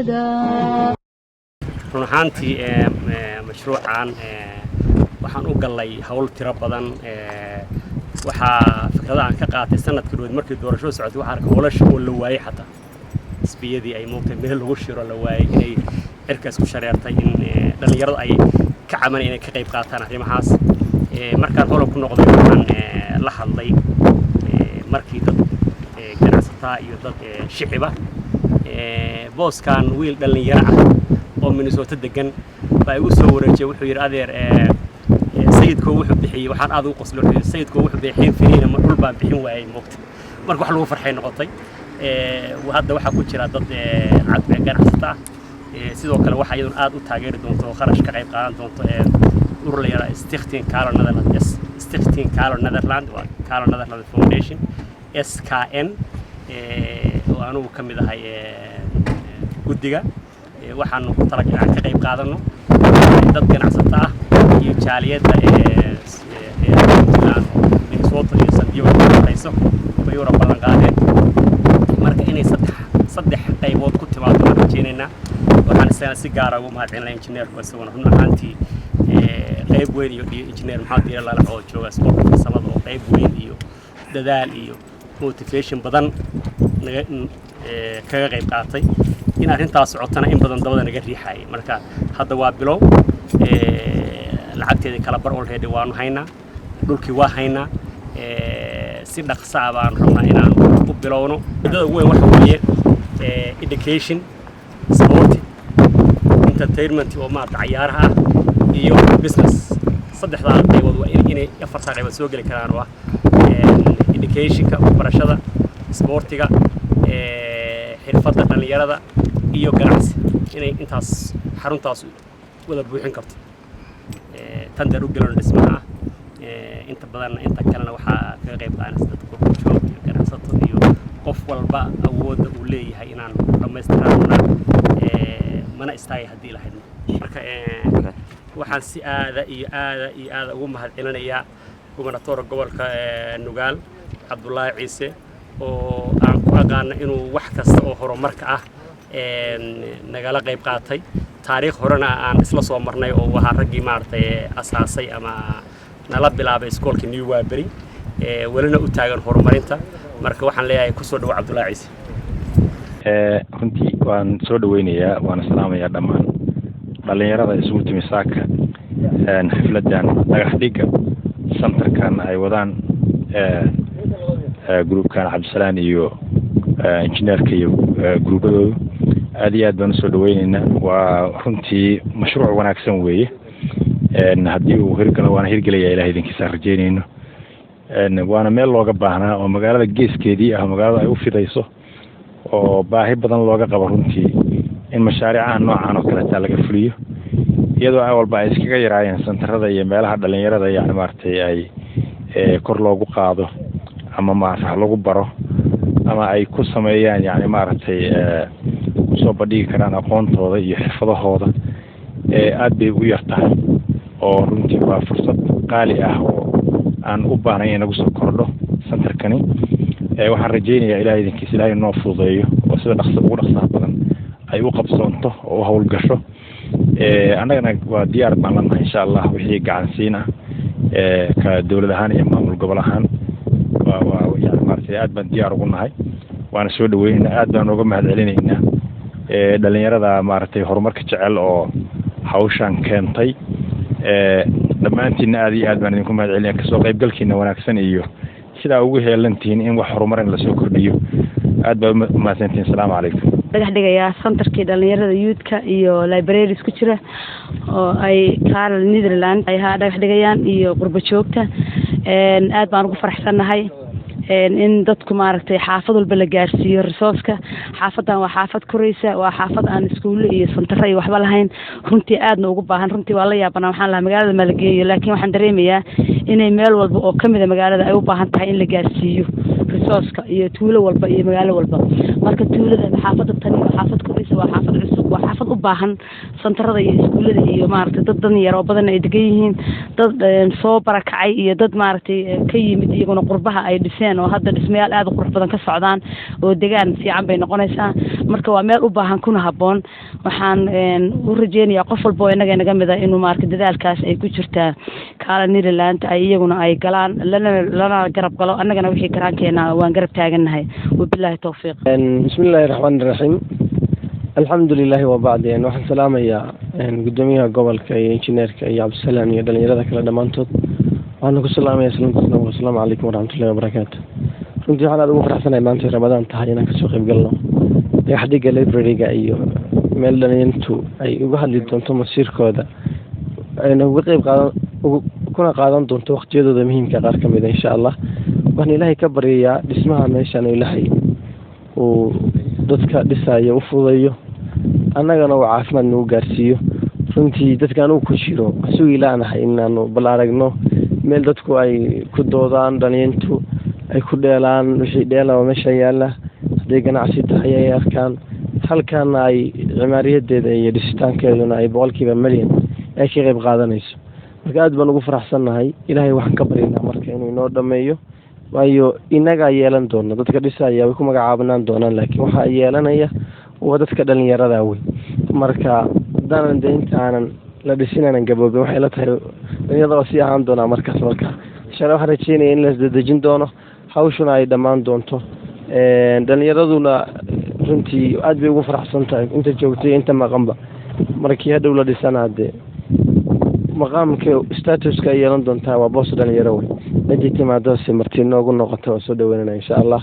Bulshada. Run ahaantii, mashruucan waxaan u gallay hawl tiro badan. Waxaa fikrada aan ka qaatay sanadka dhoweed markii doorashadu socotay, waxaa arkay hoolasha oo la waayey, xataa xisbiyadii ay moogtay meel lagu shiro la waayey, inay cirka isku shareertay, in dhallinyaradu ay ka cabanay inay ka qayb qaataan arrimahaas. Markaan holan ku noqday, waxaan la hadlay markii dad ganacsataa iyo dad shiciba. Booskan wiil dhallinyaro ah oo Minnesota degan baa igu soo wareejiyay. Wuxuu yidhi, "Adeer, sayidko wuxuu bixiyey." Waxaan aad ugu qoslay, wuxuu yidhi, "Sayidko wuxuu bixiyey finiina, ma dhul baan bixin waayey?" Moogta marka wax lagu farxay noqotay. Hadda waxaa ku jira dad ganacsata ah. Sidoo kale waxaa iyaduna aad u taageeri doonto oo kharash ka qayb qaadan doonto urur la yidhaha Stichting Kalo Netherland, Stichting Kalo Netherland, waa Kalo Netherland Foundation, SKN, oo anugu ka mid ahay guddiga. Waxaanu ku talagalay inaan ka qayb qaadano dad ganacsato ah iyo jaaliyadda ee Puntland oo Minnesota iyo San Diego ka shaqayso bayuura ballan qaadeen. Marka inay saddex qaybood ku timaado waan rajaynaynaa. Waxaan isagana si gaara ugu mahadcelinaya injineerku, isaguna run ahaantii qayb weyn, iyo injineer Maxamed Diire Lalax oo jooga iskoolka farsamada, oo qayb weyn iyo dadaal iyo motivation badan naga kaga qayb qaatay in arrintaas socotana, in badan dabada naga riixayay. Marka hadda waa bilow. Lacagteedii kala bar already waanu haynaa, dhulkii waa haynaa. Si dhaqsa ah baanu rabnaa inaan u bilowno. Ujeedada ugu weyn waxa weeye education, sport, entertainment oo maarata cayaaraha ah, iyo business. Saddexdaa qaybood waa inay afartaa qaybood soo geli karaan, oo ah educationka, waxbarashada, sportiga, xirfadda dhallinyarada iyo ganacsi, inay intaas xaruntaas wada buuxin karto. Tender u gelano dhismaha ah. Inta badanna, inta kalena waxaa kaga qayb qaadanaysa dadka qurbo-joog iyo ganacsato iyo qof walba awoodda uu leeyahay inaan dhammaystirana, mana istaagay haddii lahaydno. Marka waxaan si aada iyo aada iyo aada ugu mahadcelinayaa gubernatoora gobolka Nugaal, Cabdulaahi Ciise, oo aan ku aqaano inuu wax kasta oo horumarka ah nagala qayb qaatay. Taariikh horena aan isla soo marnay, oo ahaa raggii maaragtay asaasay ama nala bilaabay iskoolka New Waaberi, welina u taagan horumarinta. Marka waxaan leeyahay, kusoo dhawo, Cabdullaahi Ciise. Runtii waan soo dhaweynayaa, waana salaamayaa dhammaan dhalinyarada isugu timi saaka xafladan dhagax dhigga centerkan ay wadaan groupkan Cabdisalaan iyo injineerka iyo gruubadoodu. Aad iyo aad baan usoo dhaweyneynaa. Waa runtii mashruuc wanaagsan weeye haddii uu hirgalo, waana hirgelaya, Ilahay idinkiisaan rajeynayno. Waana meel looga baahnaa oo magaalada geeskeedii ah, magaalada ay u fidayso, oo baahi badan looga qabo runtii in mashaariicaha noocan oo kaleeta laga fuliyo, iyadoo awalba ay iskaga yaraayeen centerada iyo meelaha dhalinyarada, yani maaragtay, ay kor loogu qaado ama maarata wax lagu baro ama ay ku sameeyaan, yani maaragtay, kusoo bandhigi karaan aqoontooda iyo xirfadahooda. Aad bay u yar tahay, oo runtii waa fursad qaali ah oo aan u baahnay in nagu soo kordho centerkani. Waxaan rajaynayaa, Ilahay idinkiis, Ilahay noo fududeeyo oo sida dhaqsa ugu dhaqsaha badan ay u qabsoonto oo u howlgasho. Annagana waa diyaar baan lanahay, insha Allah, wixii gacansiin ah ka dowlad ahaan iyo maamul gobol ahaan. Waa yani maaragtay, aad baan diyaar ugu nahay, waana soo dhaweynaynaa, aad baan uga mahad celinaynaa dhalinyarada maaragtay horumarka jecel oo hawshan keentay. Dhammaantiinna aad iyo aad baan idinku mahad celinaya kasoo qaybgalkiina wanaagsan iyo sidaa ugu heelantihiin in wax horumarin lasoo kordhiyo. Aad baa umahadsantihiin. Asalaamu calaykum. Dhagax dhigayaa centerkii dhalinyarada, youthka iyo libraries ku jira, oo ay Kalo Netherland ay haa dhagax dhigayaan iyo qurbo joogta. Aad baan ugu faraxsannahay in dadku maaragtay xaafad walba la gaarsiiyo resourceka. Xaafadan waa xaafad koraysa, waa xaafad aan iskuulle iyo centero iyo waxba lahayn, runtii aadna ugu baahan. Runtii waa la yaabanaa, waxaan lahaa magaalada ma la geeyo, laakiin waxaan dareemayaa inay meel walba oo kamida magaalada ay u baahan tahay in la gaarsiiyo resourceka, iyo tuulo walba iyo magaalo walba. Marka tuulada, xaafadda tani waa xaafad koraysa, waa xaafad cusub, waa xaafad Xaafad u baahan santarada iyo iskuullada iyo maaragtay dad dan yar oo badan ay degan yihiin, dad soo barakacay iyo dad maaragtay ka yimid iyaguna qurbaha ay dhiseen, oo hadda dhismayaal aad u qurux badan ka socdaan oo degaan fiican bay noqonaysaa. Marka waa meel u baahan kuna habboon. Waxaan u rajeynayaa qof walba oo innaga inaga mid a inuu maaragtay dadaalkaas ay ku jirtaa Kaala Nederland ay iyaguna ay galaan, lana garab galo. Annagana wixii karaankeena waan garab taagannahay. Wabilaahi towfiiq. Bismi illaahi raxmaani raxiim, alxamdu lilaahi wabacdi. Waxaan salaamayaa gudoomiyaha gobolka iyo injineerka iyo Cabdisalaam iyo dhalinyarada kale dhammaantood. Waxaana ku salaamaya salaamta islaamka: asalaamu calaykum waraxmatullahi wabarakaatu. Runtii waxaan aad ugu faraxsanahay maanta Ramadaan tahay inaan kasoo qayb galno dhagaxdhigga library-ga iyo meel dhalintu ay uga hadli doonto masiirkooda, ayna uga qeyb qaadan kuna qaadan doonto waqtiyadooda muhiimka qaar ka mid a, insha Allah. Waxaan Ilaahay ka baryayaa dhismaha meeshan Ilaahay uu dadka dhisayo u fududeeyo, annagana uu caafimaad nagu gaarsiiyo. Runtii dadka anugu ku jiro sugi laanahay inaanu bal aragno meel dadku ay ku doodaan, dhalintu ay ku dheelaan, wixii dheela oo meesha yaala, hadday ganacsi tahay ay arkaan, halkaana ay cimaariyadeeda iyo dhisitaankeeduna ay 100% ay ka qeyb qaadanayso. Marka aad baan ugu faraxsannahay. Ilaahay waxaan ka baryaynaa marka inuu inoo dhameeyo, waayo innagaa yeelan doona. Dadka dhisaya way ku magacaabnaan doonaan, laakiin waxaa yeelanaya waa dadka dhalinyarada wey. Marka haddaanan de intaanan la dhisin aanan gaboobin, waxay la tahay dhalinyarada waa sii ahaan doonaa markaas. Marka insha Allah waxaan rajeynaya in la isdedejin doono, hawshuna ay dhammaan doonto. Dhalinyaraduna runtii aad bay ugu faraxsan tahay, inta joogtay inta maqanba. Markii hadhow la dhisanaa dee maqaamka statuska ay yeelan doontaa waa boos dhalinyaro wey. Ciddii timaadose marti noogu noqota waa soo dhaweynana, insha Allah.